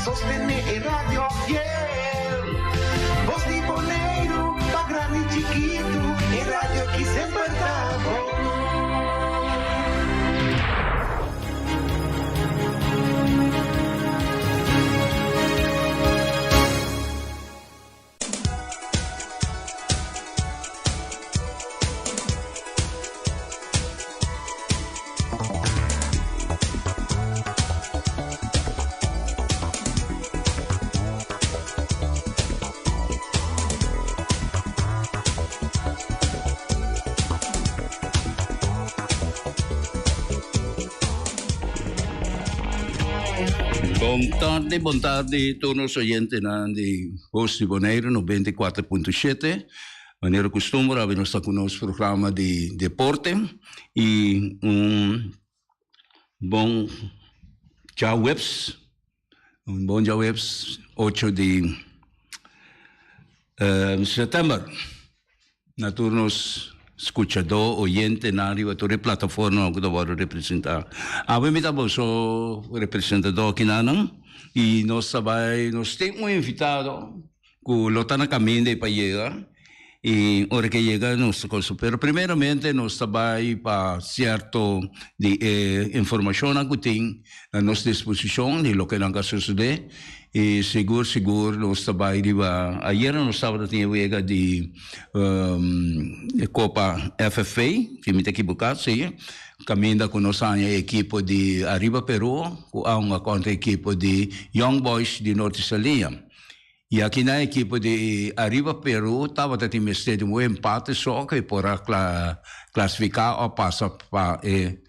sostené e radio fiel. Bos di Boneiru, pa grandi i chikitu, e radio ki semper ta bon. Bon tardi, bon tardi tur nos oyentenan di Voz di Boneiru 94.7. Manera costumber awe nos ta cu nos programa di deporte y un bon djaweps, un bon djaweps ocho di september. Na tur nos scuchador, oyentenan riba tur e plataformanan cu ta wordo representa. Awe mi ta boso representador akinanan y nos ta bay, nos tin un invitado cu lo ta na caminda y pa yega y ora ke yega nos ta cosa. Pero primeramente nos ta bay pa cierto di e informacionnan cu tin na nos disposicion di loke nan ka sucede y sigur sigur nos ta bay riba ayera nos tabata tin e wega di e copa FFA si mi ta ekiboka si caminda cu nos haña e ekipo di Arriba Peru cu a hunga contra e ekipo di Young Boys di Norte Saliña y aki nan ekipo di Arriba Peru tabata tin mester di un empate so cu e por a clasifica of pasa pa e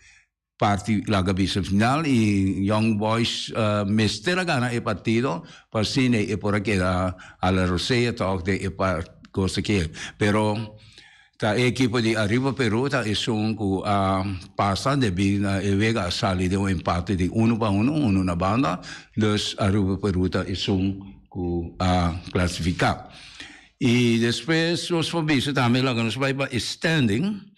Parti laga bisa final y Young Boys mester a gana e partido pa asina e por a keda a la rosea tok den e cosa aki. Pero ta e ekipo di Arriba Peru ta esun cu a pasa debi na e wega a sali den un empate di uno pa uno, uno na banda, dus Arriba Peru ta esun cu a clasifica. Y despues nos por bisa tambe laga nos bay pa e standing.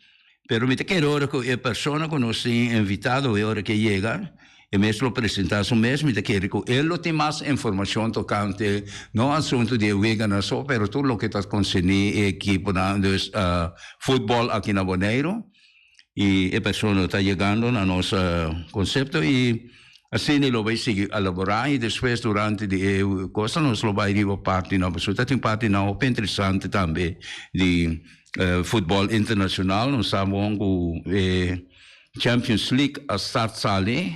Pero mi ta kere ora ku e persona ku nos tin invitado e ora ke yega, e mes lo presentá su mes, mi ta kere ku e lo tin mas informashon tokante no asuntu di e weganan so, pero tur loke ta konserní e ekiponan, dus futbòl aki na Boneiru. I e persona ta yegando na nos konsepto i asina e lo bai sigui elaborá i despues durante di e kosa nos lo bai riba partinan, pasobra ta tin partinan hopi interesante tambe di Futbol internacional nos sa bon cu e Champions League a start sali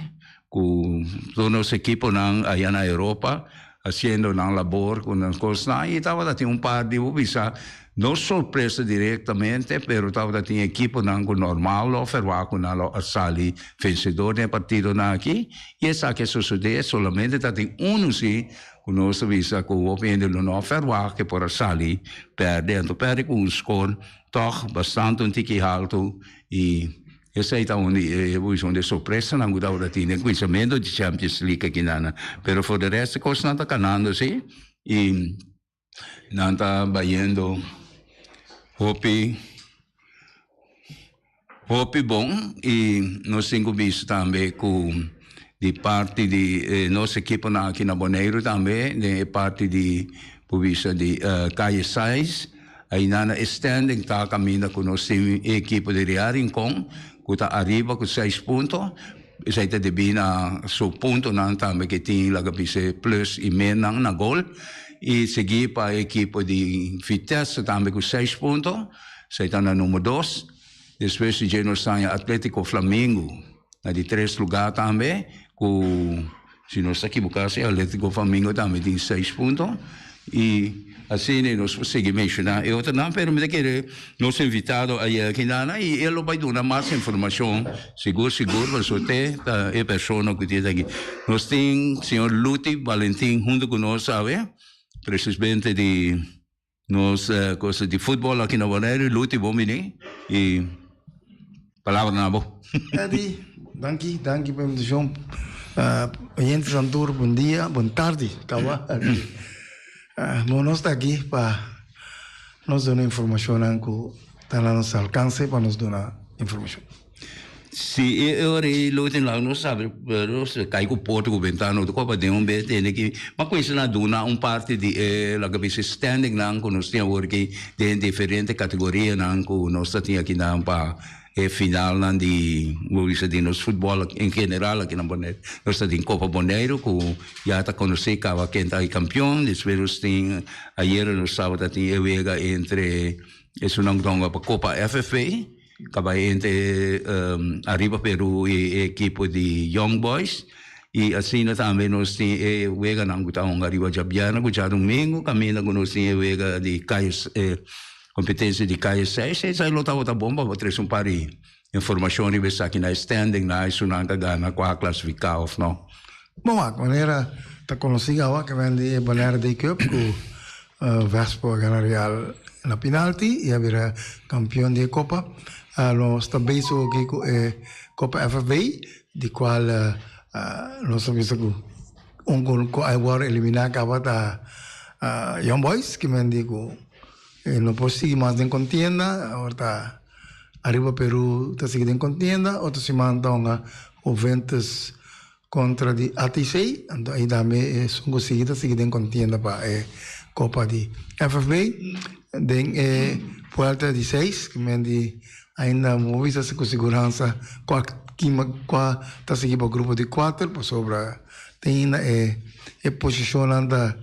cu tur nos equiponan aya na Europa haciendo nan labor cu nan cosnan y tabata tin un par di bo bisa no sorpresa directamente pero tabata tin equiponan cu normal lo ferwagt cu nan lo a sali vencedor den e partidonan aki y esaki a sosode solamente ta tin uno si Ku nos ta bisa ku hopi hende lo no a ferwagt ke por a sali pèrdè, anto pèrdè ku un skor tòg bastante un tiki haltu i esei ta un di e un di e sorpresanan ku tabata tin den kuminsamentu di Champions League akinan. Pero for de rèst e kosnan ta kanando si i nan ta bayendo hopi Hopi bon y nos tin cu bisa tambe cu di parti di nos ekiponan aki na Boneiru tambe den e parti di por bisa di Calle Sais ayina na e standing ta caminda cu nos tin e ekipo di Real Rincon cu ta ariba cu seis punto esey ta debi na su puntonan tambe ke tin laga bisa plus y minnan na gol y sigui pa e ekipo di Vitesse tambe cu seis punto. Esei ta na number dos. Despues di dje nos taña Atletico Flamengo na di tres lugar tambe ku si nos ta ekiboká si Atletico Flamengo tambe tin seis punto i asina nos por sigui menshoná e otronan pero mi ta kere nos invitado a yega aki i e lo bai duna mas informashon sigur sigur pasobra te ta e persona ku tin aki. Nos tin señor Luti Valentin hunto ku nos awe presismente di Nos cosa di futbol aki na Boneiru, Luti bon bini y palabra na bo. Eddy, danki, danki pa invitacion. Oyentes Antur, bon dia, bon tardi, caba. Bo nos ta aki pa nos duna informacionnan cu ta na nos alcance pa nos duna informacion. Si e ora ei lo tin laga nos sabi pero si kai ku porta ku bentana otro kopa den un bes tende ki ma kuinsa na duna un parti di e laga bisa standing nan ku nos tin awor aki den diferente kategorianan ku nos ta tin aki nan pa e finalnan di bo bisa di nos futbòl en general aki na Boneiru. Nos ta tin Kopa Boneiru ku ya ta konosé kaba ken ta e kampion despues nos tin ayera nos tabata tin e wega entre esunnan ku ta hunga pa Kopa FFA. Kaba entre Arriba Peru i e ekipo di Young Boys i asina tambe nos tin e weganan ku ta hunga riba djabièrnè ku djadumingu kaminda ku nos tin e wega di kaya e kompetensia di kaya seis. Esei lo tabata bon pa bo trese un par di informashon riba esaki na e standing na esunnan ta gana ku a klasifiká òf no. Bon wak, manera ta konosí awa ke men di e Bonaire Day Cup ku Vespo a gana Real na pinalti y a bira campeon di e copa. Nos ta bezig aki cu e Copa FFB, di cual nos ta bisa cu un cu a worde elimina caba ta Young Boys, ki men di cu e no por sigui mas den contienda, awor ta Arriba Peru ta sigui den contienda, otro siman ta hunga Juventus Kontra di ATC, anto ei tambe esun ku sigui ta sigui den kontienda pa e kopa di FFB. Den e buelta di seis, ku men di ainda no bisa si ku siguransa kua kima kua ta sigui pa grupo di kuater, pasobra te ainda e e posishonnan ta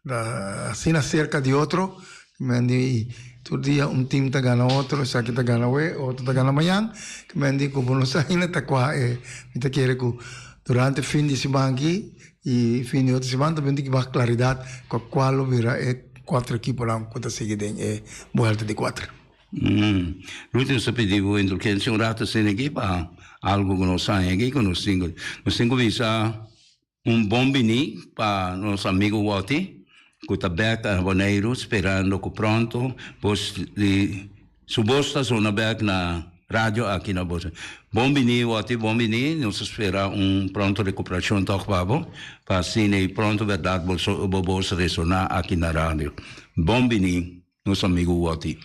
ta asina serka di otro. Men di tur dia un team ta gana otro, esaki ta gana awe, otro ta gana mañan. Men di ku bo no sa ainda ta kua e. Mi ta kere ku durante fin di siman aki i fin di otro siman ta bin tin mas klaridat kua kua lo bira e kuater ekiponan ku ta sigui den e buelta di kuater. Ruth nos ta pidi bo indulgensia un rato asina aki pa algu ku nos haña aki ku nos tin ku nos tin ku bisa. Un bon bini pa nos amigo Watty cu ta bek na Boneiru sperando cu pronto bos di su bos ta zona bek na radio aki na Bos. Bon bini Watty, bon bini, nos ta spera un pronto recuperacion toch pa bo pa asina y pronto berdad bo bos resona aki na radio. Bon bini. Nos amigo Watty.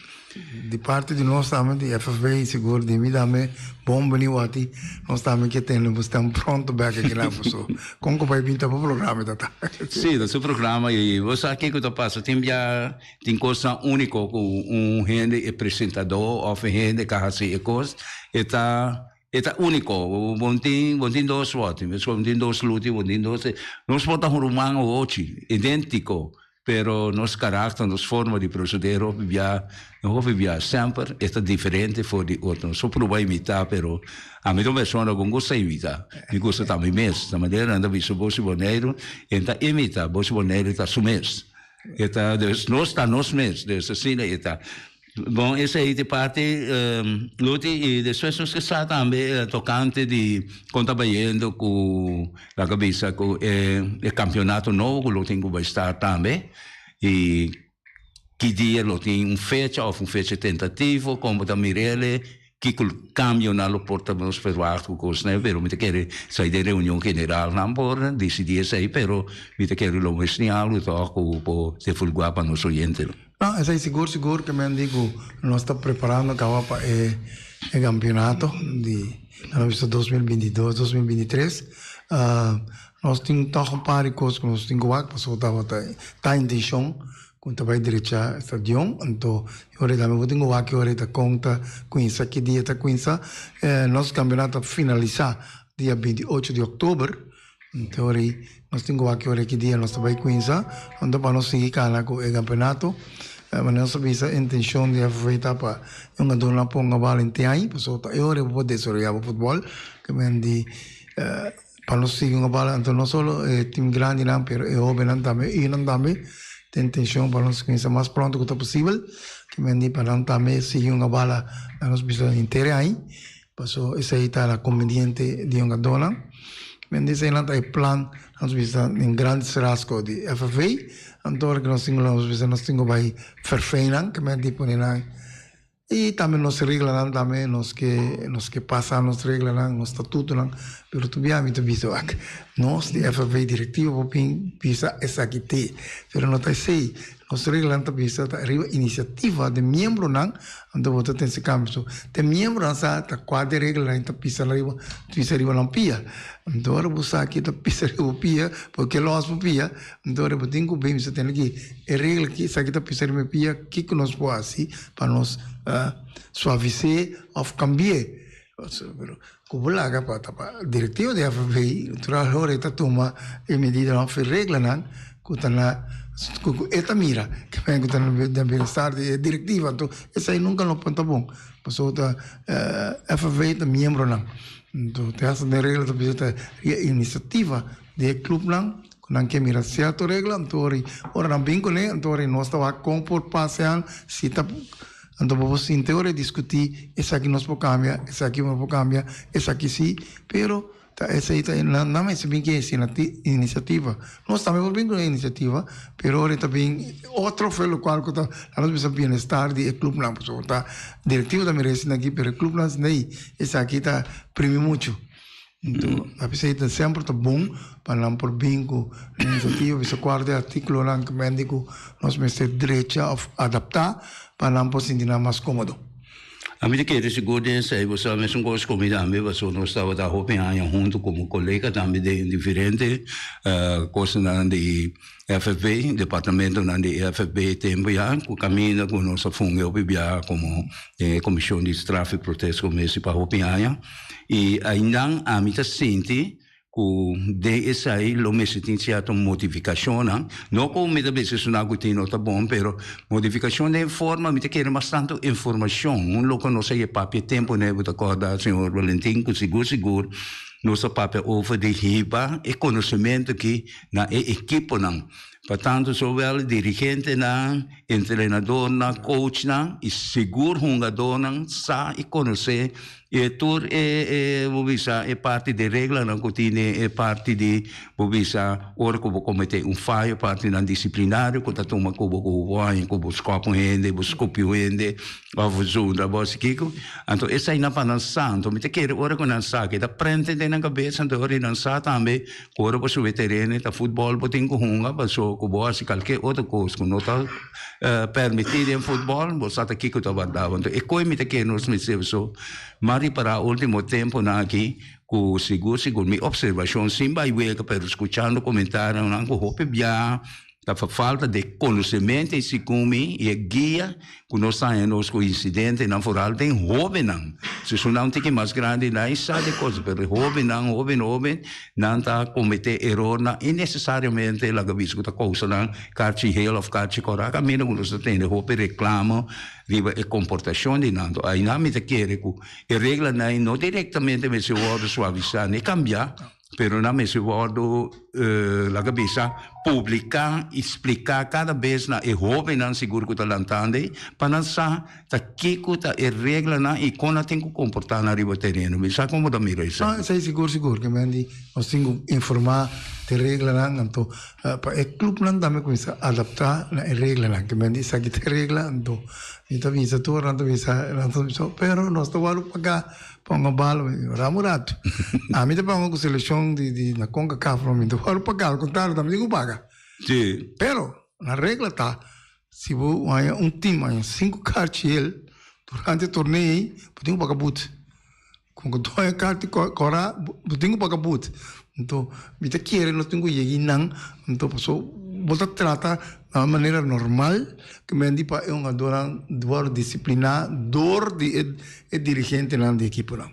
Di parti di nos tambe di FFB sigur di mi tambe bon bini Watty nos tambe ke tende bo stem pronto bek aki na boso kon ku bai bin ta bo programa ta ta. Si ta su programa i bo sa kiko ta pasa tin bia tin kosnan uniko ku un hende e presentador of e hende ka hasi e kos e ta e ta uniko bo tin bo tin dos Watty bo tin dos Luti bo tin dos nos por ta un ruman ochi identiko Pero nos karakter, nos forma di proseder hopi bia, no hopi bia, semper e ta diferente for di otro. Nos por proba imitá, pero ami ta un persona ku gusta imitá. Mi gusta ta mi mes. Na manera nan ta bisa Boshi Boneiru, e ta imitá, Boshi Boneiru ta su mes. E ta, dus nos ta nos mes, dus asina e ta. Bon, esei ta e parti, Luti, i despues nos ke sa tambe tokante di kon ta bayendo ku laga bisa ku e kampionato nobo ku lo tin ku bai start tambe i ki dia lo tin un fecha òf un fecha tentativo, kon bo ta mir'el, kiko kambionan lo por ta nos ferwagt ku kosnan, pero mi ta kere esei den reunion generalnan por disidí esei, pero mi ta kere lo mes tin algu tòg ku por divulgá pa nos oyentenan. No, esei sigur sigur ke men di ku nos ta preparando kaba pa e e kampionato di nan a bisa 2022, 2023. Nos tin tòg un par di kos ku nos tin ku wak pasobra tabata ta intenshon ku ta bai drecha stadion. Anto e ora tambe bo tin ku wak e ora ta kon ta kuinsa, ki dia ta kuinsa. Nos kampionato a finalisá dia 28 di òktober. Anto ora ei nos tin ku wak ki ora ki dia nos ta bai kuinsa, anto pa nos sigui kana ku e kampeonato. Manera nos a bisa e intenshon di FFA ta pa e hungadornan ponga bal henter aña, pasobra ta e ora ei bo por desaroyá bo futbòl. Ke men di pa nos sigui hunga bal, anto no solo e tim grandinan pero e hóbennan tambe, e yunan tambe ta intenshon pa nos kuinsa mas pronto ku ta posibel. Ke men di pa nan tambe sigui hunga bala na nos bisa henter aña. Paso esei ta la conveniente di hungadónan. Men di eseinan ta e plan, nos bisa den grandes rasgo di FFA. Anto ora ku nos tin nos bisa nos tin ku bai ferfeinan, ke men di pone nan. I tambe nos reglanan tambe nos ke nos ke pasa nos reglanan, nos statutonan. Pero tur bia mi ta bisa wak, nos di FFB direktiva por bin bisa esaki te, pero no ta esei. Nos reglanan ta bisa ta riba inisiativa di miembronan, anto bo ta ten si kambio. So, te miembronan sa ta kua di reglanan ta pisa riba, pisa riba nan pia. Anto ora bo sa ki ta pisa riba bo pia, porque los bo pia, anto ora bo tin ku bin bisa tene ki e regla ki esaki ta pisa riba mi pia, kiko nos por hasi pa nos suavis'é òf kambi'é. Pero ku bo laga pa ta pa direktiva di FFB, natural ora e ta tuma e medidanan òf e reglanan ku ta na ku e ta mira ku ta na bienestar di e direktiva. Anto esei nunka no por ta bon pasobra ta FFB ta miembronan. Anto te hasta den regla ta bisa ta riba inisiativa di e klupnan ku nan ke mira sierto regla anto ora ora nan bin kuné anto ora nos ta wak kon por pasa si ta Anto bo por sinti ora e diskutí, esaki nos por kambia, esaki no por kambia, esaki sí, pero ta esei ta nan nan mester bin ku e inisiativa. Nos tambe por bin ku e inisiativa, pero ora e ta bin otro fe lokual ku ta laga nos bisa bienestar di e klupnan, pasobra ta direktiva ta mira esei aki, pero e klupnan esei ei, esaki ta primi muchu. Anto a pesei ta semper ta bon pa nan por bin ku inisiativa, bisa kual di artíkulonan ku mende ku nos mester drecha òf adaptá pa nan por sinti nan mas kómodo. Ami ta kere sigur den esei, bo sa mesun kos ku mi tambe, pasobra nos tabata hopi aña huntu komo kolega tambe den diferente kosnan di FFB, departamentonan di FFB tempu ya ku kaminda ku nos a fungi hopi biaha komo den e komishon di straf i protest komesi pa hopi aña. I aindan ami ta sinti ku den esei lo mester tin sierto modifikashonnan, no ku mi ta bisa esunnan ku tin no ta bon, pero modifikashon den forma mi ta kere mas tantu informashon, un loke nos a ye papia tempu ne bo ta kòrda señor Valentin ku sigur sigur nos a papia over di hiba e konosementu aki na e ekiponan. Pa tantu zowel dirigentenan, entrenadornan, coachnan i sigur hungadornan sa i konosé e tur e e bo bisa e parti di reglanan ku tin den e parti di bo bisa ora ku bo kometé un fayo partinan disiplinario ku ta tuma ku bo ku bo haña ku bo skòp un hende, bo skupi un hende òf bo zundra bo hasi kiko. Anto eseinan pa nan sa. Anto mi ta kere ora ku nan sa keda prente den nan kabes anto ora nan sa tambe Ora bo subi tereno ta futbol bo tin ku hunga paso ku bo hasi kalke otro kos ku no ta permití den futbol bo sa ta kiko ta warda bo. Anto e koe mi ta kere nos mester paso mi a ripará ultimo temponan aki ku sigur sigur mi opservashon sin bai wega pero skuchando komentarionan ku hopi bia Ta fa falta de konosementu i segun mi i e guia ku nos ta haña nos ku insidentenan foral den hóbennan. Si esunnan un tiki mas grandi nan e sa di kos pero e hóbennan hóben hóben nan ta kometé erornan innesesariamente laga bisa ku ta kousa nan karchi hel òf karchi kòrá kaminda ku nos ta tende hopi reklamo riba e komportashon di nan. Anto ainan mi ta kere ku e reglanan ei no direktamente mester wòrdu suavisá ni kambiá. Pero nan mester wordo, laga bisa, publica y splica cada bes na e hobennan sigur cu ta lantando ey, pa nan sa ta kico ta e reglanan y con nan tin cu comporta nan riba tereno. Mi sa con bo ta mira esey. No, esey sigur sigur ke men di nos tin cu informa de reglanan, anto pa e clubnan tambe cuminsa adapta na e reglanan, ke men di esaki ta e regla, anto mi ta bisa tur, nan ta bisa, nan ta bisa, pero nos ta wòrdu paga. Ponga bal, ramo un rato. Ami ta ponga ku selekshon di di na Concacaf, mi ta wòrdu paga, al kontrario tambe tin ku paga. Sí. Pero na regla ta si bo haña un tim haña sinku karchi el durante e torneo ei bo tin ku paga but. Kon ku dos karchi kòrá bo tin ku paga but. Anto mi ta kere nos tin ku yega einan anto paso bo ta trata na un manera normal ke men di pa e hungadornan wòrdu disipliná dor di e e dirigentenan di ekiponan.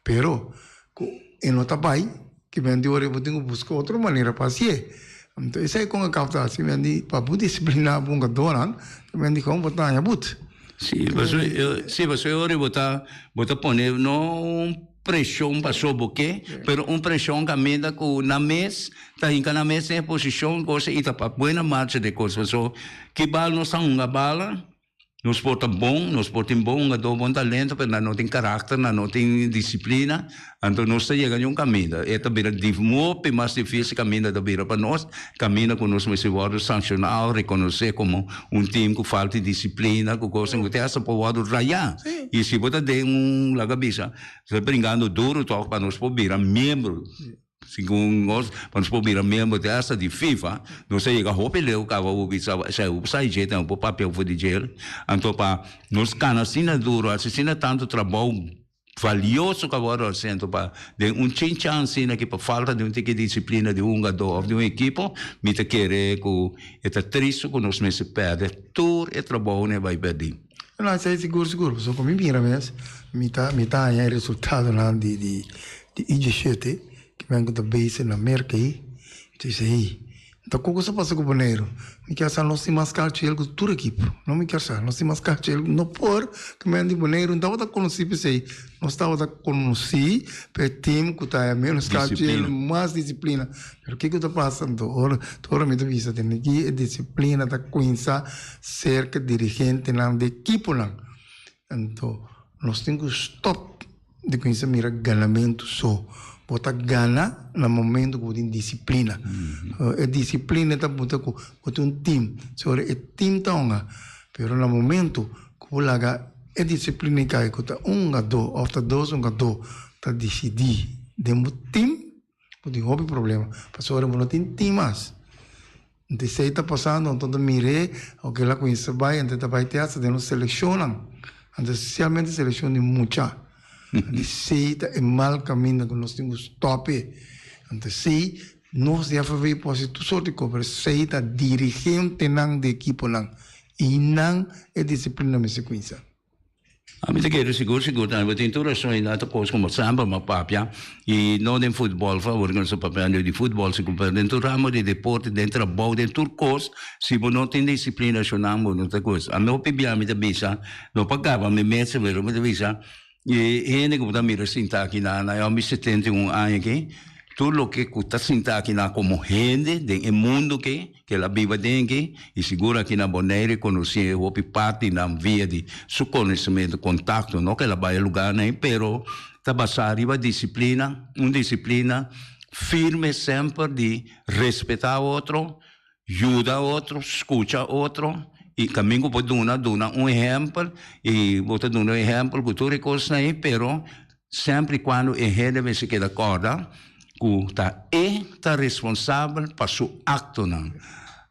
Pero ku e no ta bai ke men di ora bo tin ku buska otro manera pa hasié. Anto esei kon a kapta hasi men di pa bo disipliná bo hungadornan ke men di kon bo ta haña but. Sí, pasobra sí pasobra e ora bo ta bo ta pone no un Preshon paso bo ke, pero un preshon kaminda ku nan mes ta hinka nan mes den e posishon kos i ta pa buena marcha de kos. Paso ki bal nos ta hunga bala? Nos por ta bon, nos por tin bon hungadó, bon talento, pero nan no tin karakter, nan no tin disiplina, anto nos ta yega den un kaminda. E ta bira hopi mas difísil kaminda ta bira pa nos, kaminda ku nos mester wòrdu sanshoná o rekonosé komo un tim ku falta di disiplina, ku kosnan ku te hasta por wòrdu rayá. I si bo ta den un, laga bisa, ta bringando duru tòg pa nos por bira miembro. Segun nos, pa nos por bira miembro te hasta di FIFA, nos a yega hopi leu caba bo bisa esei bo sa dje tambe bo papia for di djel. Anto pa nos cana asina duro, haci asina tanto trabou valioso cu a worde haci anto pa den un chin chance asina ki pa falta di un tiki disciplina di un hungador of di un ekipo, mi ta kere cu e ta tristo cu nos mester perde tur e trabounan e bay perdi. No, esei sigur sigur, pasobra ku mi mira mes, mi ta mi ta haña e resultadonan di di di I diesshete ku men ku ta base na Merka ei, mi ta bisa ei, ta koko sa pasa ku Boneiru? Mi kier sa nos tin mas kalchel ku tur ekipo, no mi kier sa, nos tin mas kalchel, no por ku men di Boneiru no tabata konosí p'esei, nos tabata konosí pa e tim ku ta haña ménos kalchel, mas disiplina. Pero kiko ta pasa anto? Ora ora mi ta bisa tene ki e disiplina ta kuminsá serka dirigentenan di ekiponan. Anto nos tin ku stòp di kuminsá mira ganamentu so. Bo ta gana na momento ku bo tin disiplina. E disiplina ta punta ku bo tin un tim. Si ora e tim ta hunga, pero na momento ku bo laga e disiplina kai ku ta un hungadó òf ta dos hungadó ta disidí den bo tim, Bo tin hopi problema, pasobra bo no tin tin mas. Anto esei ta pasando, anto ta mir'é, oke el a kuminsá bai, anto e ta bai te hasta den nos selekshonnan, anto spesialmente selekshon di mucha. Anto esei ta e mal kaminda ku nos tin ku stòp e. Anto esei nos di FV por hasi tur sort di kos, pero esei ta dirigentenan di ekiponan i nan e disiplina mester kuminsá. Ami ta kere sigur sigur tambe bo tin tur rason y nan ta kos como semper mi a papia y no den futbol favor nos ta papiando di futbol si pero den tur ramo di deporte den trabou den tur kos si bo no tin disciplina shonnan bo no ta kos ami hopi bia mi ta bisa no pa gaba mi mes pero mi ta bisa e hende ku bo ta mira sinta aki nan nan mi 71 aña aki tur loke ku ta sinta aki nan komo hende den e mundo aki. Kel a biba den aki i sigur aki na Bonaire konosí e hopi partinan via di su konosementu, kontakto, no ku el a bai e lugarnan ei, pero ta basá riba disiplina, un disiplina firme semper di respetá otro, yuda otro, skucha otro i kaminda ku bo duna, duna un ehèmpel i bo ta duna un ehèmpel ku tur e kosnan ei, pero Semper i kuando e hende mester keda kòrda ku ta e ta responsabel pa su aktonan.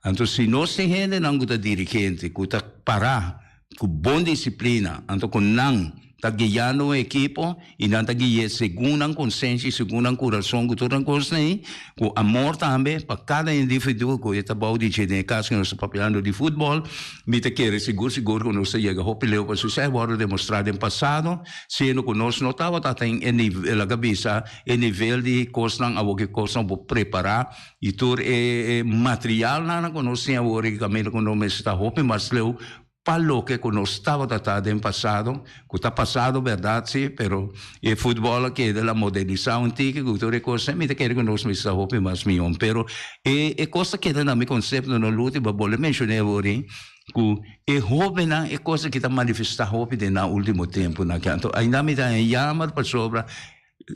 Anto si nos tin hendenan ku ta dirigente, ku ta pará ku bon disiplina, anto ku nan ta guiando un ekipo i nan ta gui'é segun nan konsensia i segun nan kurason ku tur nan kosnan ei, ku amor tambe pa kada individuo ku e ta bou di dje. Den e kas ku nos ta papiando di futbòl, mi ta kere sigur sigur ku nos ta yega hopi leu pasobra esei a wòrdu demostrá den pasado. Siendo ku nos no tabata tin e nivel, laga bisa, e nivel di kosnan awor ku e kosnan bo prepará i tur e materialnan ku nos tin awor i kaminda ku nos mester ta hopi mas leu pa loke ku nos tabata ta den pasado, ku ta pasado bèrdat si, pero e futbòl a keda la modernisá un tiki ku tur e kosnan, mi ta kere ku nos mester ta hopi mas mihó. Pero e e kos ta keda na mi konsepto no Luti, bo a bolbe menshoné awor ei. Ku e hóbennan e kos aki ta manifestá hopi den nan último tempunan aki. Anto ainda mi ta haña yammer pasobra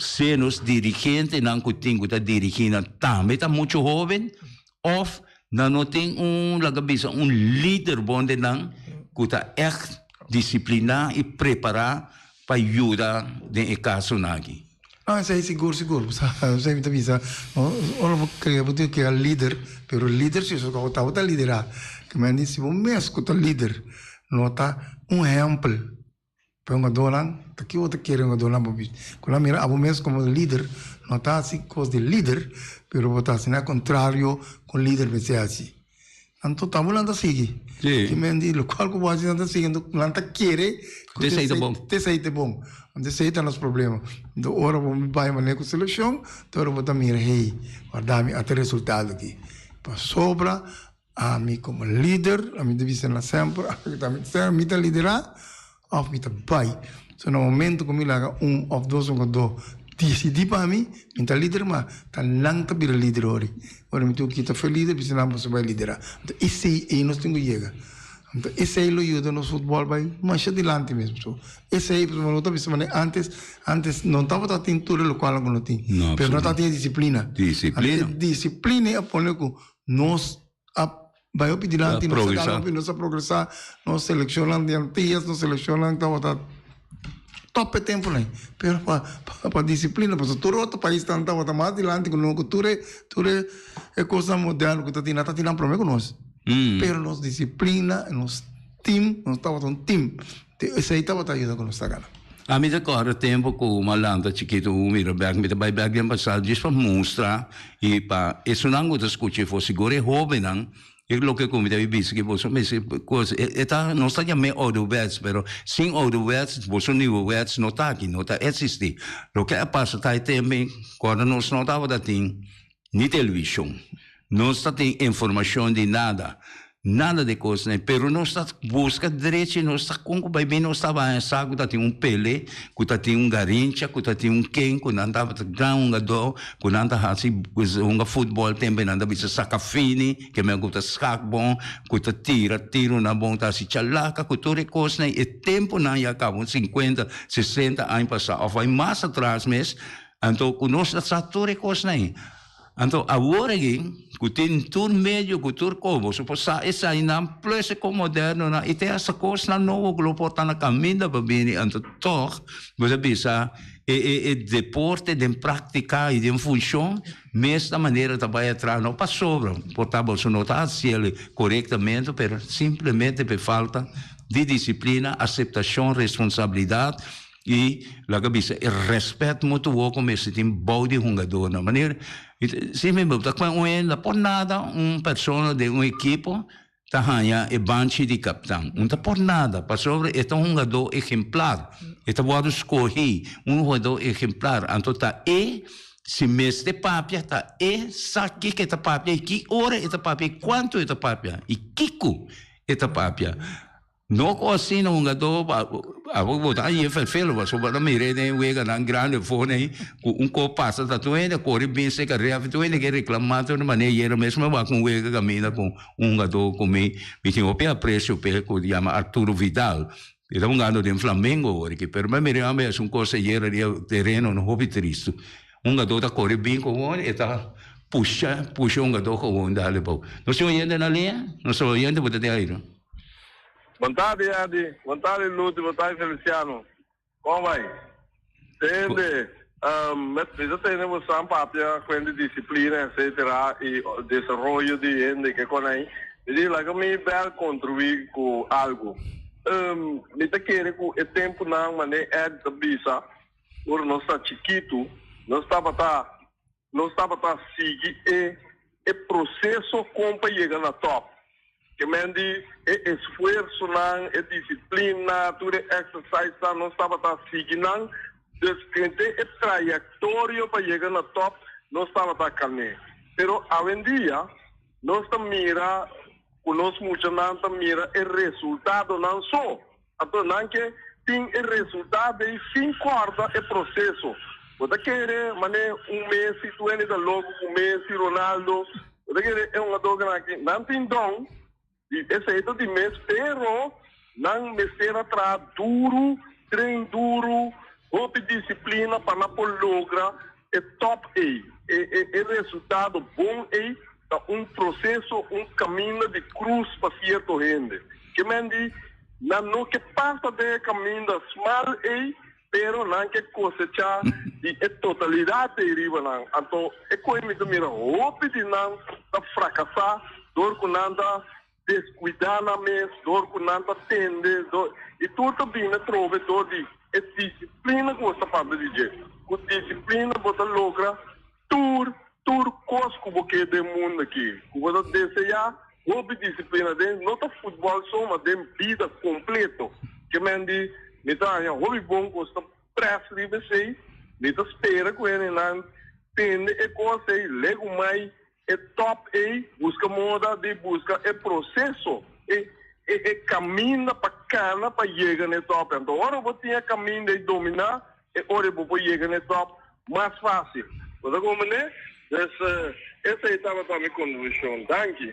sea nos dirigentenan ku tin ku ta dirigí nan tambe ta muchu hóben òf nan no tin un laga bisa un lider bon den nan ku ta ègt disipliná i prepará pa yuda den e kasonan aki. No, esei sigur sigur. Esei mi ta bisa, ora bo krea bo tin krea lider, pero lider si esaki bo tabata liderá. Ke men di si bo mes ku ta lider no ta un ehèmpel pa e hungadónan, ta ke bo ta kere hungadónan pa bisa? Ku nan mira abo mes komo lider no ta hasi kos di lider, pero bo ta hasi na kontrario ku un lider mester hasi. Anto tambe nan ta sigui. Sí. Ki men di lokual ku bo hasi nan ta sigui. Anto nan ta kere ku te esei ta bon. Te esei ta bon. Anto esei ta nos problema. Anto ora bo bai manera ku selekshon, te ora bo ta mira, hey, warda mi ata e resultado aki. Pasobra ami komo lider, ami ta bisa nan semper, ami ta liderá Of mi ta bai. So na momento ku mi laga un of dos hungadó disidí pa mi, mi ta lider ma ta nan ta bira lider ori. Ora mi tin ku kita fe lider bisa nan boso bai liderá. Anto esei ei nos tin ku yega. Anto esei lo yuda nos futbòl bai masha dilanti mes. So esei pasobra no ta bisa manera antes antes no tabata tin tur e lokualnan ku no tin. No, Pero no absoluto. tabatin e disiplina. Disiplina. Anto e disiplina ei a pone ku nos a bai hopi dilanti, A nos a gana progresá. hopi, nos a progresá, nos selekshonnan di Antillas, nos selekshonnan tabata top e tempunan ei. Pero pa pa disiplina pasobra tur otro paisnan tabata mas dilanti ku nos ku tur e tur e kosnan moderno ku ta tin nan ta tin nan promé ku nos. Pero nos disiplina, nos team, nos tabata un team. Esei tabata yuda ku nos ta gana. Ami ta kòrda tempu ku mi a lanta chikitu, mi mira bèk, mi ta bai bèk den pasado djis pa mustra i pa esunnan ku ta skucha i for sigur e hóbennan e loke ku mi ta bisa ki boso mester kos e ta nos ta yam'é ouderwets pero sin ouderwets boso nieuwewets no ta aki no ta eksistí. Loke a pasa ta e tempu kòrda nos no tabata tin ni televishon. Nos ta tin informashon di nada, nada di kosnan, pero nos ta buska drechi, nos ta kon ku bai bin nos ta baña sa ku ta tin un Pele, ku ta tin un Garincha, ku ta tin un ken ku nan tabata gran hungadó, ku nan ta hasi hunga futbòl tempu nan ta bisa saka fini, ke men ku ta skak bon, ku ta tira tironan bon, ta hasi chalaka ku tur e kosnan, e tempunan ya kaba un sinkuenta, sesenta aña pasá òf bai mas atras mes, anto ku nos ta sa tur e kosnan ei. Anto awor aki ku tin tur medio ku tur kos boso por sa esainan plus e kos modernonan i te hasta kosnan nobo ku lo por ta na kaminda pa bini anto tòg bo ta bisa e e e deporte den praktika i den funshon mes ta manera ta bai atras no pasobra por ta boso no ta hasiel korektamente pero simplemente pa e falta di disiplina aseptashon responsabilidat. I laga bisa e rèspèt mutuo ku mester tin bou di hungadónan. Manera si mi ta kue un hende por nada un persona den un ekipo ta haña e banchi di kaptan. Un ta por nada pasobra e ta un hungadó ehemplar. E ta wòrdu skohí un hungadó ehemplar. Anto ta e si mester papia ta e sa kiko e ta papia i ki ora e ta papia i kuantu e ta papia i kiko e ta papia. No ku asina hungadó abo bo ta haña ferfelo pasobra bo ta mira den weganan grandi afó nei ku un kos pasa ta tur hende a kore bin serka ref tur hende ke reklamá tur manera yera mes mi wak un wega kaminda ku un hungadó ku mi mi tin hopi apresio p'e ku yama Arturo Vidal e ta hungando den Flamengo awor aki pero mi a mira mi haci un kos ayera riba tereno hopi tristu hungadó ta kore bin ku e ta pusha pusha hungadó gewoon dale bou nos tin oyente na liña nos oyente bo ta den aire. Bon tardi Ady, bon tardi Luti, bon tardi Feliciano. Kon bai? Tende, um, met, mi ta tende bosan papia kwen di disiplina etcetera i desaroyo di hende ke kon ei. Mi di laga mi bel kontribuí ku algu. Um, mi ta kere ku e tempunan mane Ed ta bisa, ora nos ta chikitu, nos tabata Nos tabata sigui e e proseso kon pa yega na top. Ke men di e esfuersonan, e disiplina, tur e exercisenan nos tabata sigui nan. Dus henter e trayektorio pa yega na top nos tabata kané. Pero awendia nos ta mira ku nos muchanan ta mira e resultadonan so. Anto nan ke tin e resultado ei sin kòrda e proseso. Bo ta kere man'é un Messi, tur hende ta loko ku Messi, Ronaldo, bo ta kere e hungadornan aki nan tin don di esei ta di mes pero nan mester a traha duru, train duru, hopi disiplina pa nan por logra e top ei. E e e resultado bon ei ta un proseso, un kaminda di krus pa sierto hende. Ke men di nan no ke pasa den e kaminda smal ei, pero nan ke kosechá di e totalidat ei riba nan. Anto e koe mi ta mira hopi di nan ta frakasá dor ku nan ta deskuidá nan mes, dor ku nan ta tende, dor i tur ta bini atrobe dor di e disiplina ku bo sta papia di dje. Ku disiplina bo ta logra tur tur kos ku bo ke den mundu aki, ku bo ta deseá. Hopi disiplina den no ta futbòl so ma den bida kompleto. Ke men di mi ta haña hopi bon ku sta près riba esei. Mi ta spera ku hendenan tende e kos ei, legu mai e top ei, buska moda di buska e proseso, e e e kaminda pa kana pa yega na e top. Anto ora bo tin e kaminda ei dominá, e ora bo por yega na e top mas fácil. Bo ta comprende? Dus esei tabata mi contribucion. Danki.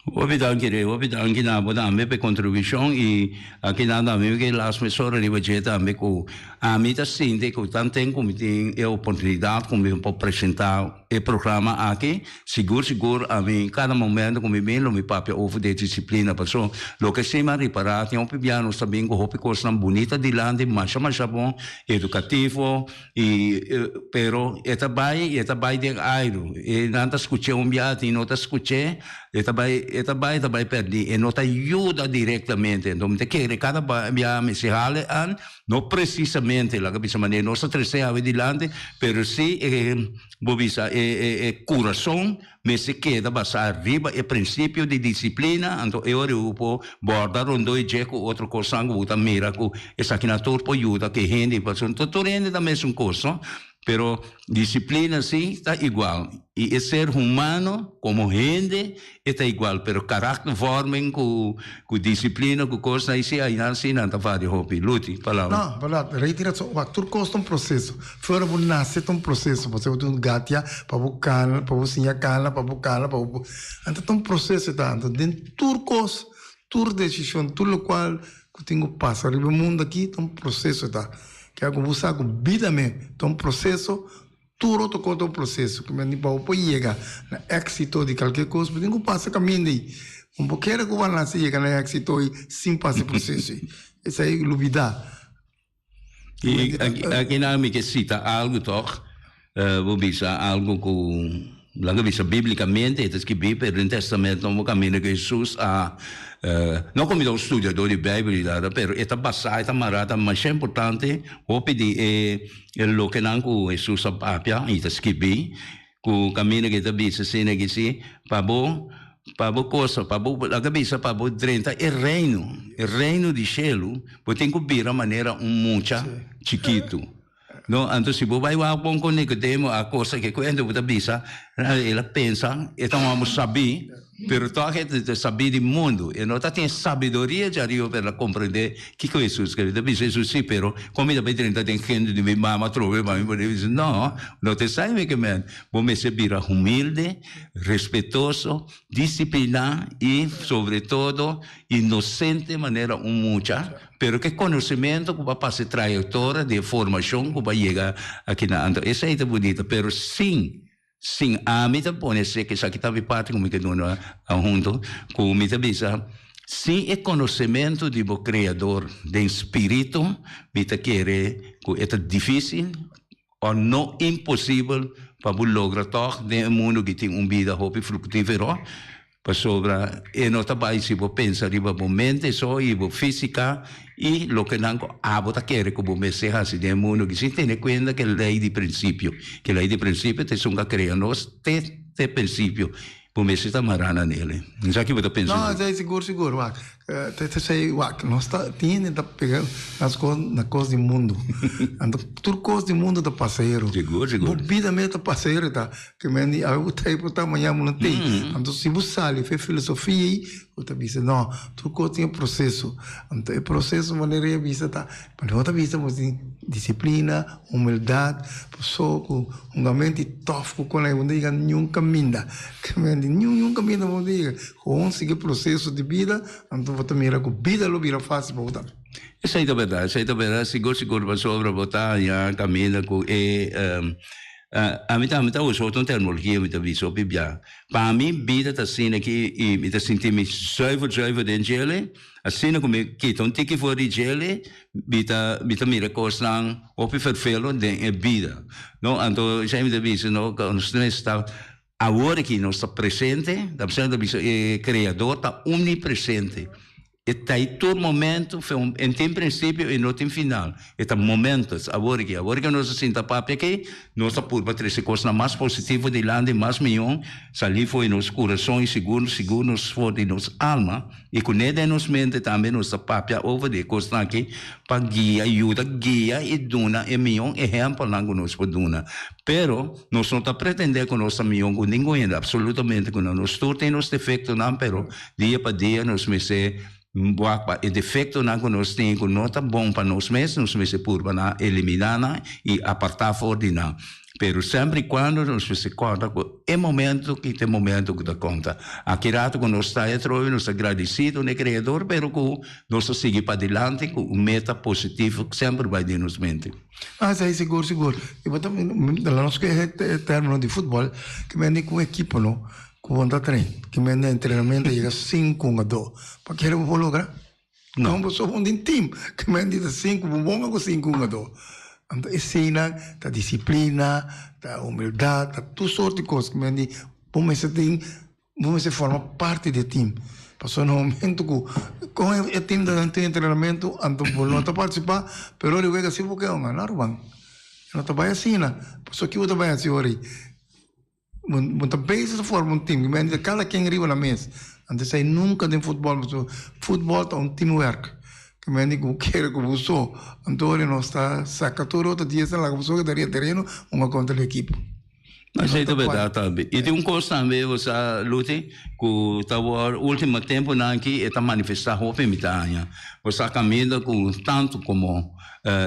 Hopi danki Rey, hopi danki na bo tambe pa e contribucion y aki nan tambe mi ke las mesora riba dje tambe cu ami ta sinti cu tanten cu mi tin e oportunidad cu mi por presenta e programa aki, sigur sigur ami cada momento cu mi bin lo mi papia over di e disciplina paso loke si mi a ripara tin hopi bia nos ta bin cu hopi cosnan bunita dilanti masha masha bon educativo y pero e ta bay y e ta bay den airu y nan ta scuche un bia tin no ta scuche e ta bay e ta bay e ta bay perdi e no ta yuda directamente enton mi ta kere cada bia mi si hale an no precisamente laga bisa manera nos ta trece awe dilanti pero si e bo bisa e e e curason Mester keda basá riba e prinsipio di disiplina, anto e ora bo por borda rondó e dje ku otro kosnan ku bo ta mira ku esakinan tur por yuda ku e hende, pasobra tur hende ta mesun kos, no? Pero disiplina sí ta igual i e ser humano komo hende e ta igual, pero karaktervorming ku ku disiplina ku kosnan ei sí ainan sí nan ta varia hopi. Luti, palabra. No, bèrdat, Rey tin rason. Wak, tur kos ta un proseso. Fuera bo nase ta un proseso, pasobra bo tin un gatia pa bo kana, pa bo siña kana, pa bo kana, pa bo. Anto ta un proseso e ta. Anto den tur kos, tur desishon, tur lokual ku tin ku pasa riba e mundu aki ta un proseso e ta. Keda ku bo sa ku bida mes ta un proseso, tur otro kos ta un proseso. Ku men di pa bo por yega na éksito di kalke kos, bo tin ku pasa kaminda ei. Bo por kere ku bo a nase yega na éksito ei sin pasa e proseso ei. Esei lubidá. I aki nan mi ke sita algu tòg, bo bisa algu ku laga bisa bíblikamente e ta skibí, pero den Tèstamènt Nobo kaminda ku Hesus a, no ku mi ta un studiadó di Beibel i nada, pero e ta basá, e ta mará, ta masha importante hopi di e lokenan ku Hesus a papia i ta skibí. Ku kaminda ke ta bisa asina ki si, pa bo, pa bo kosa, pa bo, laga bisa pa bo drenta e reino, e reino di shelu, bo tin ku bira manera un mucha chikitu. No, anto si bo bai wak bon ku Nikodemo a kosa ke kuenta bo ta bisa, el a pensa e ta un hòmber sabí, Pero tòg e ta sabí di mundu. E no ta tin e sabiduria djariba pa el a komprendé kiko Hesus kere. Ta bisa Hesus, Sí, pero kon mi ta bai drenta den hende di mi mama atrobe pa mi por bisa, No, no ta esei mi ke men. Bo mester bira humilde, respetoso, disipliná i, sobre todo, inosente manera un mucha, pero ku e konosementu ku bo a pasa e trayektoria di e formashon ku bo a yega akinan. Anto esei ta bunita, pero sin Sin ami ta pone sek esaki ta mi parti ku mi ke duna hunto ku mi ta bisa sin e konosementu di bo Kreador den spiritu mi ta kere ku e ta difisil o no imposibel pa bo logra tòg den e mundu ki tin un bida hopi fruktifero. Pasobra e no ta bai si bo pensa riba bo mente so i bo físika i loke nan ku abo ta kere ku bo mester hasi den e mundu aki, sin tene kuenta ku e lei di prinsipio. Ku e lei di prinsipio ta esun ku a krea nos te te prinsipio. Bo mester ta mará na nele. Esaki bo ta pensa No, esei sigur sigur. Wak, te esei wak, nos ta tin hende ta pega nas kos na kos di mundu. Anto tur kos di mundu ta pasahero. Sigur sigur. Bo bida mes ta pasahero ta. Ke men di awe bo ta ei por ta maña bo no ta ei. Anto si bo sali fe filosofia ei, bo ta bisa no, tur kos tin e proseso. Anto e proseso manera e a bisa ta, bo ta bisa bo tin disiplina, humildat, paso ku hungamento i tòf ku kon ei bo no ta yega niun kaminda. Ke men di niun niun kaminda bo no ta yega. Gewoon sigui e proseso di bida, anto bo ta mira ku bida lo bira fásil pa bo tambe. Esei ta bèrdat, esei ta bèrdat, sigur sigur pasobra bo ta haña kaminda ku e Ami tambe ta usa otro terminologia, mi ta bisa hopi bia. Pa mi bida ta asina aki i mi ta sinti mi zuiver zuiver den djele, asina ku mi kita un tiki for di djele, mi ta mi ta mira kosnan hopi ferfelo den e bida. No, anto esei mi ta bisa no, nos mester ta awor aki nos ta presente, ta bisa e Kreador ta omnipresente. E ta ei tur momento, e no tin principio i no tin final. E ta momentos, awor aki. Awor ki nos a sinta papia aki, nos ta purba trece cosnan mas positivo dilanti, mas miyon, sali for di nos curason i sigur sigur nos for di nos alma, i cune den nos mente tambe nos ta papia over di e cosnan aki pa guia, yuda guia i duna e miyon ehempelnan cu nos por duna. Pero, nos no ta pretende cu nos ta miyon cu ningun hende, absolutamente cu no. Nos tur tin nos defectonan, pero Dia pa dia nos mester wak pa e defectonan cu nos tin cu no ta bon pa nos mes, nos mester purba na elimina nan y aparta for di nan. Pero semper y cuando nos mester corda cu e momento ki ta e momento cu ta conta. Aki rato cu nos ta atrobe nos ta gradicido na e Creador pero cu nos ta sigui padilanti cu un meta positivo semper bay den nos mente. Ah, esei sigur, sigur. Y bo ta, la nos ke e termino di futbol, ke mende cu ekipo no, cu bo ta train, ke mende entrenamento yega sinku hungadó. Pa kere bo por logra? No. Bo so un den team, ke mende ta sinku, bo bonga ku sinku hungadó. Anto eseinan ta disiplina, ta humildad, ta tur sort di kos ke mende bo mester tin. Bo mester forma parti di e team. Pasobra na momento ku kon e team ta den entrenamentu anto bo no ta partisipá, pero ora di wega si bo ke hunga, no ruman. E no ta bai asina. Pasobra ki bo ta bai hasi ora ei? Bo ta bezig ta forma un team, kada ken riba nan mes. Anto esei nunka den futbòl, pasobra futbòl ta un teamwork. Ke mende ku bo kere ku bo so. Anto ora nos ta saka tur otro dies ta laga bo so keda riba tereno hunga kontra di ekipo. Esei ta berdad tambe. I tin un kos tambe, bo sa, Luti, ku ta wòrdu ultimo tempunan aki e ta manifestá hopi mi ta haña. Bo sa kaminda ku tantu komo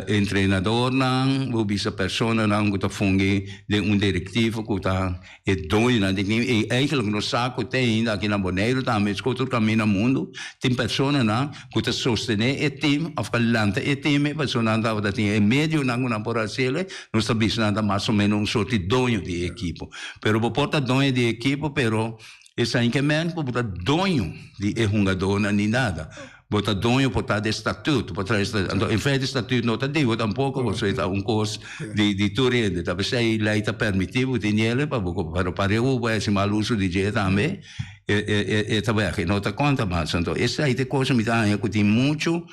entrenadornan, bo bisa personanan ku ta fungi den un direktivo ku ta e doñonan di team. I eigentlik nos sa ku te ainda aki na Boneiru tambe, esku otro kaminda mundu, tin personanan ku ta sostené e team òf ku a lanta e team e personanan tabata tin e medionan ku nan por hasiel. Nos ta bisa nan ta mas o menos un sorti doño di e ekipo. Pero bo por ta doño di e ekipo, pero esei ke men ku bo ta doño di e hungadónan ni nada. Bo ta doño por ta di e statuut, por traha e statuut. Anto en feite e statuut no ta di bo tampoko, pasobra e ta un kos di tur hende. Ta p'esei lei ta permití bo tin hende pa bo pero pareu bo hasi mal uso di dje tambe, e ta wèg, e no ta konta mas. Anto esei ta e kos ku mi ta haña ku tin muchu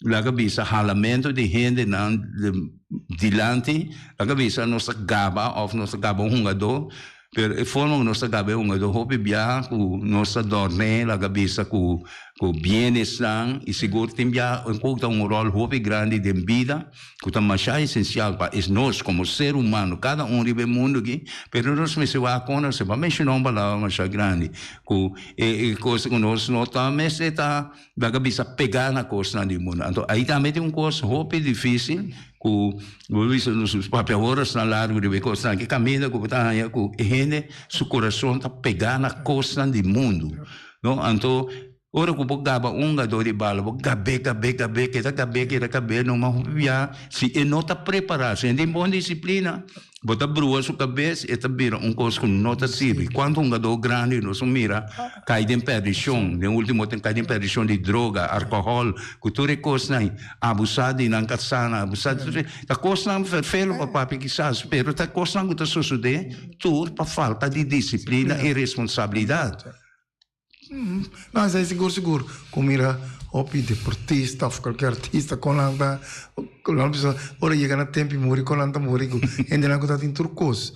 laga bisa halamentu di hendenan Dilanti, laga bisa nos ta gaba of nos ta gaba un hungadó, pero e forma ku nos ta gaba e hungadó hopi biaha ku nos ta dorm'é, laga bisa ku ku bienesnan i sigur tin biaha un kos ta un ròl hopi grandi den bida ku ta masha esensial pa es nos komo ser humano kada un riba e mundu aki, pero nos mester wak kon nos a menshoná un palabra masha grandi ku e kos ku nos no ta mester ta Laga bisa pegá na kosnan di mundu. Anto ahí tambe tin un kos hopi difísil ku bo bisa nos papia orasnan largu riba e kosnan aki kaminda ku bo ta haña ku e hende su kurason ta pegá na kosnan di mundu, no. Anto ora ku bo gaba un gadó di bala bo gab'é gab'é gab'é keda gab'é keda gab'é numa hopi bia si e no ta prepará si e no tin bon disiplina Bo ta brua su kabes, e ta bira un kos ku no ta sirbi. Kuantu hungadó grandi nos a mira kai den perdishon, den ultimo tempu kai den perdishon di droga, alkohòl, ku tur e kosnan, abusá di nan kasá, abusá di tur e, ta kosnan ferfelu pa papia kisas, pero ta kosnan ku ta sosodé tur pa falta di disiplina i responsabilidat. No, esei sigur sigur ku mira hopi deportista of cualkier artista kon nan ta kon nan bisa ora yega na tempo di muri kon nan ta muri ku hendenan ku ta tin tur kos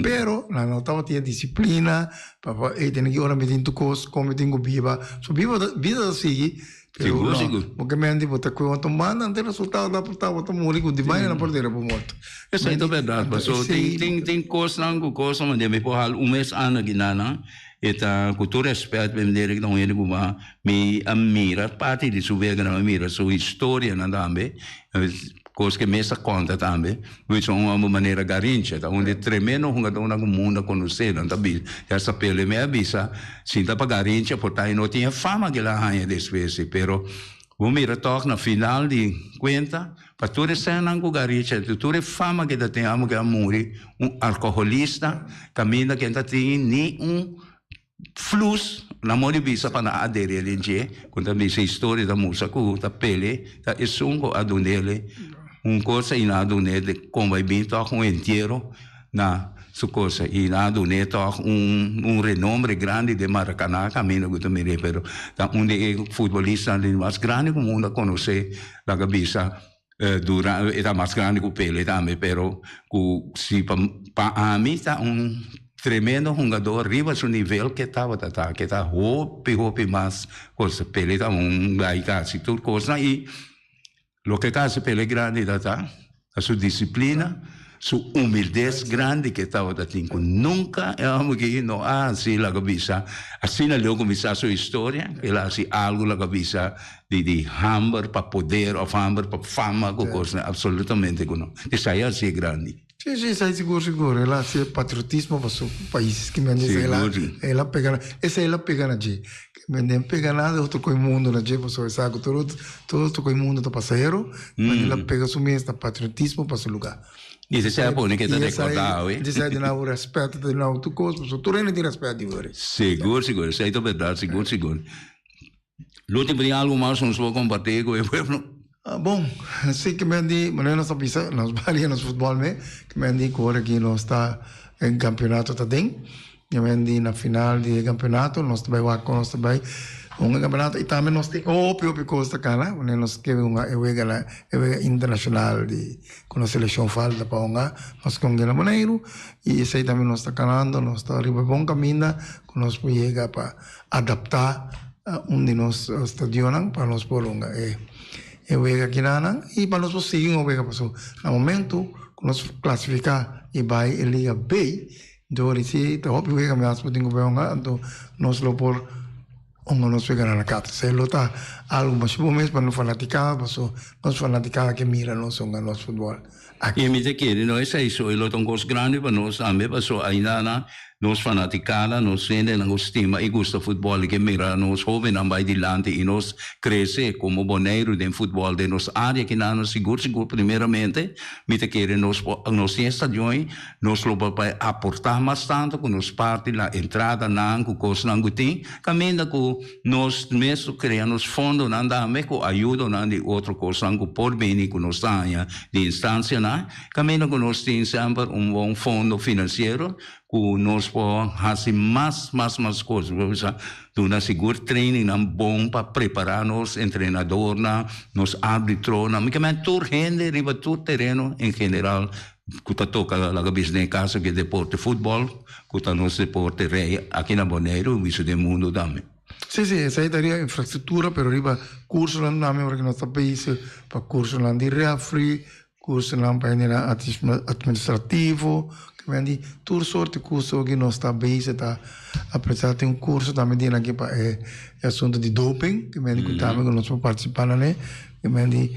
pero nan no tabatin e disiplina pa pa ey tene ki ora mi tin tur kos kon mi tin ku biba so biba ta bida ta sigui pero Sigur no sigur. bo ke menti bo ta kue otro banda ante resultado ta por ta bo ta muri ku di baña nan por tira bo morto Esei ta berdad anto paso esei tin tin tin kosnan ku kosnan manera mi por hal un mes ana kinanan. E ta ku tur rèspèt mi manera ku ta un hende ku mi a mira parti di su weganan, mi a mira su historianan tambe, kos ku e mes a konta tambe. Mi ta un hòmber manera Garrincha, ta un di e tremendo hungadónan ku mundu a konosé. Nan ta bisa, hasta Pele mi a bisa, si ta pa Garrincha por ta e no tin e fama ku el a haña despues, pero bo mira tòg na final di kuenta, Pa tur e sènnan ku Garrincha i tur e fama ku e ta tin amo ku a muri un alkoholista kaminda ku e ta tin ni un flus na modo di bisa pa nan aderi den dje ku ta bisa historia ta mustra ku ta Pele ta esun ku a dunele un cosa i nan a dun'e de kon bai bin tòg un entiero na su cosa i nan a dun'e tòg un un renombre grandi den Maracaná kaminda ku ta mir'é pero ta un di e futbolistanan di mas grandi ku mundu a konosé. Laga bisa dura e ta mas grandi ku Pele tambe pero ku si pa pa ami ta un tremendo hungador riba su nivel ke tabata ta ke ta hopi hopi mas kos Pele ta un guy ku hasi tur kosnan i loke ta hasi Pele grandi ta ta Ta su disiplina, su humildez grandi ke tabata tin ku nunka e homber aki no a hasi laga bisa. Asina leu kuminsá su historia, el a hasi algu laga bisa di di hamber pa poder of hamber pa fama ku kosnan, absolutamente ku no. Esei a hasié grandi. Si, si, esei sigur, sigur. El a hasi patriotismo pa su pais. Ki men esei el a, el a pega na, esei el a pega na dje. Ki men den pega nada otro koi mundo na dje, pasobra e sa ku tur otro, tur otro koi mundo ta pasahero, men el a pega su mes na patriotismo pa su lugá. I esei a pone ke ta rekordá awe. I esei duna bo rèspèt, ta duna bo tur kos, pasobra tur hende tin rèspèt di bo. Sigur, sigur, esei ta bèrdat, sigur, sigur. Luti, bo tin algu mas nos por kompartí ku e pueblo? Bon, si ke men di, manera nos ta bisa, nos balia nos futbòl me, ke men di ku ora ki nos ta e kampionato ta den, ke men di na final di e kampionato nos ta bai wak kon nos ta bai hunga e kampionato i tambe nos tin hopi hopi kos ta kana, manera nos ke hunga e wega na e wega internashonal di ku nos selekshon falta pa hunga, nos ke hunga na Boneiru i esei tambe nos ta kanando, nos ta riba e bon kaminda ku nos por yega pa adaptá un di nos stadionnan pa nos por hunga e e wega kinanan i pa nos por sigui hunga wega pasobra na momento ku nos klasifiká i bai e liga B dor di si ta hopi wega mas por tin ku bai hunga anto nos lo por hunga nos wega na kasa esei lo ta algu masha bon mes pa nos fanatikada pasobra nos fanatikada ke mira nos hunga nos futbòl aki. I mi ta kere no esei so e lo ta un kos grandi pa nos tambe pasobra ainda na Nos fanaticada, nos hendenan cu stima y gusta futbol y ke mira nos hobennan bay dilanti y nos crece como Boneiru den futbol den nos area kinan nos sigur sigur primeramente mi ta kere nos por nos tin e stadion ey nos lo por bay aporta mas tanto cu nos parti na entradanan cu cosnan cu tin caminda cu nos mes lo crea nos fondonan tambe cu ayudonan di otro cosnan cu por bini cu nos ta haña di instancianan. Caminda cu nos tin semper un bon fondo financiero cu nos por haci mas, mas, mas cos. Bo bisa duna sigur trainingnan bon pa prepara nos entrenadornan, nos arbitronan. Mi kier tur hende riba tur tereno en general cu ta toca laga bisa den e caso aki deporte futbol cu ta nos deporte rey aki na Boneiru y bisa den mundo tambe. Sí, sí, esei ta riba infrastructura, pero riba cursonan tambe ora cu nos ta bezig pa cursonan di refri, Cursonan pa hendenan administrativo, ke men di tur soort di curso ki nos ta bezig ta apresa. Tin un curso tambe di aki pa e asunto di doping, ke men di ku tambe ku nos por participa nan e. Ke men di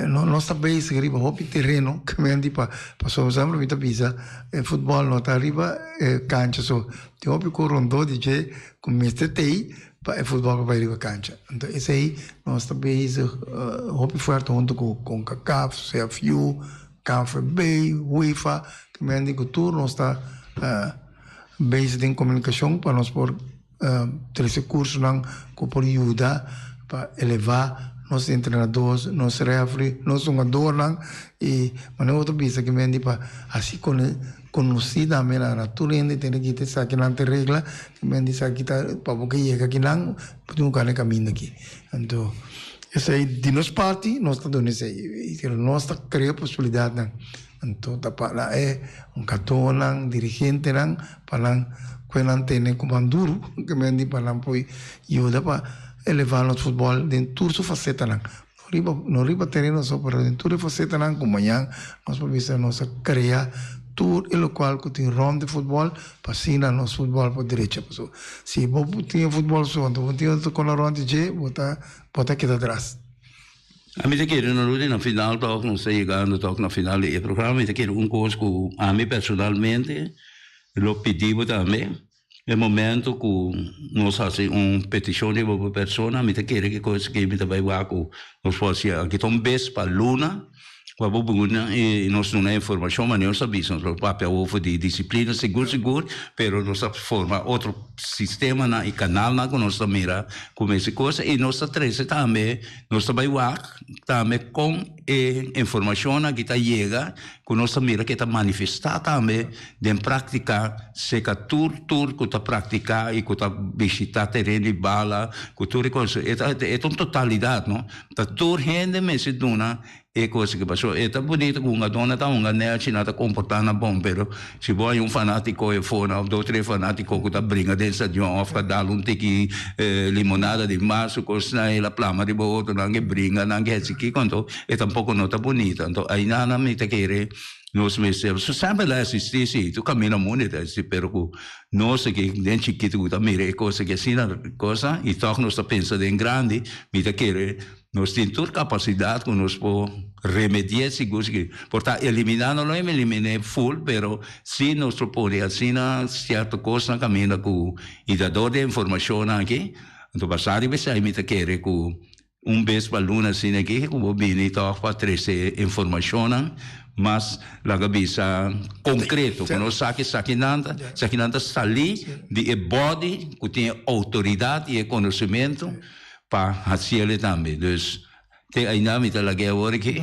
nos ta bezig riba hopi tereno, ke men di pa pasobra semper mi ta bisa e futbol no ta riba e cancha so, tin hopi ku rondó di dje ku mester tei pa e futbol por bai riba kancha. Anto esei nos ta bezig hopi fuerte hunto ku Concacaf, CFU, KNVB, UEFA, ke men di ku tur nos ta bezig den komunikashon pa nos por trese kursonan ku por yuda pa elevá nos entrenador, nos refri, nos hungadornan i manera bo ta bisa ke men di pa hasi Konosí tambe na na tur hende tene kita esakinan te regla, te men di esaki ta pa bo ke yega akinan bo tin ku kana e kaminda aki. Anto esei di nos parti nos ta duna esei, pero nos ta krea posibilidatnan. Anto ta pa na e hungadónan, dirigentenan pa nan kue nan tene ku man duru ke men di pa nan por yuda pa elevá nos futbòl den tur su fasetanan. Riba, no riba tereno so, pero den tur e facetanan cu mañan nos por bisa nos a crea tur e locual cu tin rond di futbol pa asina nos futbol por drecha. Pasobra si bo tin e futbol so anto bo no tin otro cosa rond di dje, bo ta, bo ta keda atras. Ami ta kere no Rudy, na final tok nos ta yegando tok na final di e programa, mi ta kere un cos cu ami personalmente lo pidi bo tambe, E momento ku nos hasi un petishon riba bo persona, mi ta kere ki kos ki mi ta bai wak ku nos por hasi aki ta un bes pa luna pa bo buna i nos duna informashon manera nos ta bisa nos lo papia over di disiplina sigur sigur pero nos ta forma otro sistemanan i kanalnan ku nos ta mira ku mester kos i nos ta trese tambe nos ta bai wak tambe kon e informashonnan ki ta yega ku nos ta mira ke ta manifestá tambe den práktika seka tur tur ku ta praktiká i ku ta bishitá tereno di bala ku tur e kos. E ta e ta un totalidat no. Ta tur hende mester duna e kos aki pasobra e ta bunito ku hungadónan ta hunga nèchi nan ta komportá nan bon pero si bo haña un fanátiko efo òf dos tres fanátiko ku ta bringa den stadion òf ta dal un tiki limonada di mas o kosnan el a plama riba otronan ke bringa nan ke hasi kiko anto E tampoco no ta bunita. Anto ainana mi ta kere nos mester so semper la existi si tu camina mundo e ta existi pero cu nos aki den chikito cu ta mira e cosa aki asina cosa y toch nos ta pensa den grandi mi ta kere. Nos tin tur kapasidat ku nos por remedi'é sigur sigur. Por ta eliminá no lo eliminé full pero si nos lo pone asina sierto kosnan kaminda ku i ta dor di e informashonnan aki. Anto basá riba esei mi ta kere ku un bes pa luna asina aki ku bo bini tòg pa trese informashonnan mas laga bisa konkreto ku nos sa ku esakinan ta esakinan ta salí di e body ku tin e outoridat i e konosementu pa haciele tambe. Dus te ainda mi ta lag'é awor aki.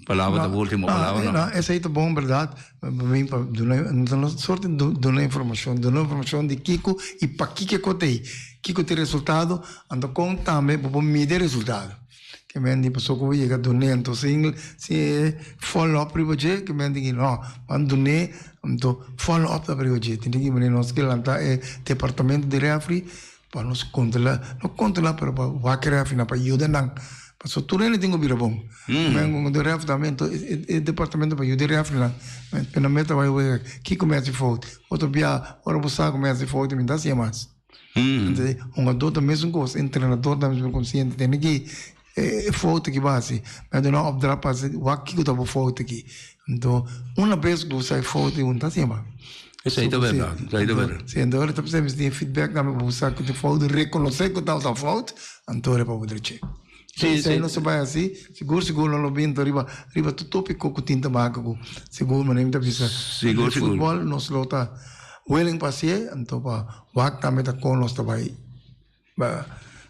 Palabra ta ultimo palabra no. No, esei ta bon berdad. Mi pa duna no sorte duna informacion, duna informacion di kiko y pakiko e kos ta ei. Kiko ta e resultado, anto kon tambe bo por midi e resultado. Ke men di pasobra ku bo yega dun'é anto sin sin e follow up riba dje ke men di ki no, ban dun'é anto follow up ta riba dje. Tin di manera nos ke lanta e departamento di refri Pa nos controla, no controla pero pa wak e refrinan, pa yuda nan. Pasobra tur hende tin cu bira bon. Men cu den refri tambe, enton e departamento pa yuda e refrinan. Pero nan mester bai wega kico mi haci fout. Otro bia ora bo sa cu mi haci fout mi no ta haci'e mas. Entonces hungador ta mesun cos, entrenador ta mesun consciente tene ki e fout aki bo haci. Mi a duna opdracht pa haci wak kiko ta bo fout aki. Anto una bes ku bo sa e fout bo no ta haci mas. Esei ta bèrdat, esei ta bèrdat. Si, anto ora ta bisa mi tin feedback tambe bo sa ku tin fout, rekonosé ku ta fout, anto ora pa bo dreché. Si, si. Esei nos ta bai hasi, sigur sigur lo lo bin anto riba riba tur tópiko ku tin ta maka ku sigur manera mi ta bisa Sigur, sigur. futbòl nos lo ta willing pa hasié, anto pa wak tambe ta kon nos ta bai. Ba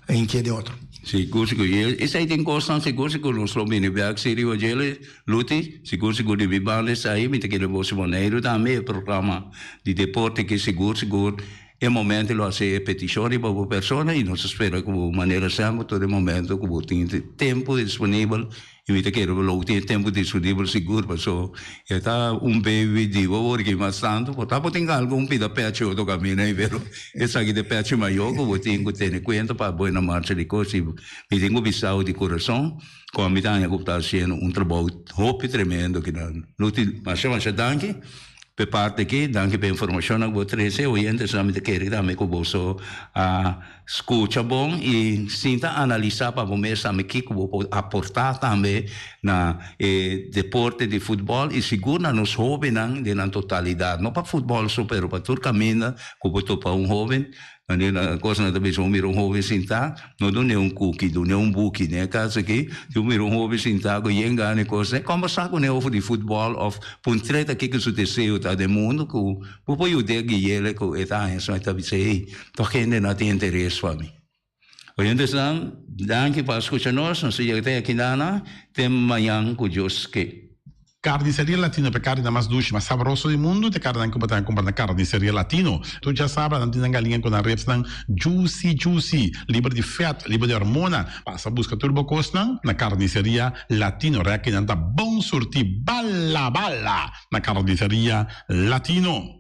hinkia den otro. Sigur sigur y esai tin cosnan sigur sigur nos lo bini bek si riba djele Luti sigur sigur di mi banda esai mi ta kere bo si Boneiru tambe e programa di deporte ki sigur sigur e momento lo haci e peticion riba bo persona y nos ta spera cu bo manera semper tur e momento cu bo tin tempo disponibel Y mi ta kere bo lo tin e tempu disponibel sigur paso e ta un baby di bo wor ki mas tantu por ta bo tin algun pida pechi otro camina ahi pero esaki ta e pechi mayor cu bo tin cu tene cuenta pa buena marcha di cos y mi tin cu bisao di curason cu ami ta haña cu bo ta haciendo un trabou hopi tremendo kinan. Luti masha masha danki. P'e parti aki, danki p'e informashonnan ku bo trese. Oyentenan, mi ta kere tambe ku boso a skucha bon i sinta analisá pa bo mes tambe kiko bo por aportá tambe na e deporte di futbòl i sigur na nos hóbennan den nan totalidat. No pa futbòl so, pero pa tur kaminda ku bo topa un hóben. Manera kosnan ta bisa, un mira un hoben sintá, no dun'é un kuki, dun'é un buki. Den e kas aki, si un mira un hoben sintá ku yen gana e kos, kòmbersá kuné over di futbòl òf puntr'é ta kiko su deseo ta den mundu ku bo por yud'é gui'é ku e ta haña su e ta bisa, hey, tòg hende no tin interes pa mi. Oyentesnan, danki pa skucha nos. Nos ta yega te aki nana, te mañan ku Dios ke. Carniceria Latino pa e carninan mas dushi, mas sabroso di mundu, ta e carninan cu bo ta cumpra na Carniceria Latino. Tur djasabra nan tin nan galiña cu nan ribsnan juicy juicy, liber di vet, liber di hormona. Pasa busca tur bo cosnan na Carniceria Latino. Rekinan ta bon surti bala bala na Carniceria Latino.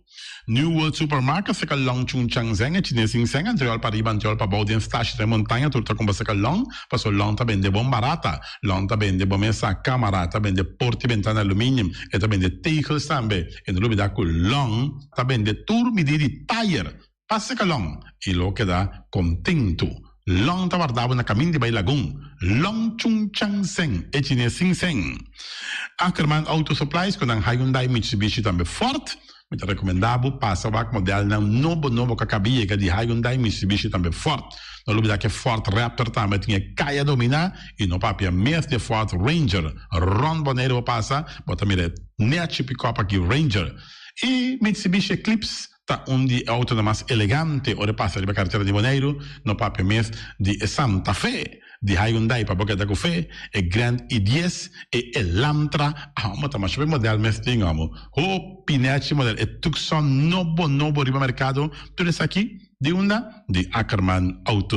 New World Supermarket seka long Chung Chang Zeng e chines sin seng antriol pa riba antriol pa bou den stashi den montaña tur ta kumpra seka long paso long ta bende bon barata long ta bende bo mesa kamara ta bende porta y bentana aluminium e ta bende tegels tambe e no lubida ku long ta bende tur midi di tayer pa seka long y lo keda kontentu long ta warda bo na kamin di bai lagun long Chung Chang Zeng e chines sin seng Ackerman Auto Supplies ku nan Hyundai Mitsubishi tambe Ford Mi ta rekomendá bo pasa wak modelnan nobo nobo ku a kaba yega di Hyundai, Mitsubishi tambe Ford. No lubidá ku e Ford Raptor tambe tin e kaya dominá i no papia mes di e Ford Ranger. Rònt Boneiru bo pasa, bo ta mira e nèchi pikòp aki Ranger. I Mitsubishi Eclipse ta un di e outonan mas elegante ora e pasa riba karetera di Boneiru, no papia mes di e Santa Fe. Di Hyundai pa bo keda ku fe, e Grand i dies, e Elantra, amo ta masha be model mes tin amo. Hopi nechi model, e Tucson nobo nobo riba merkado, tur esaki di unda? Di Ackerman Auto.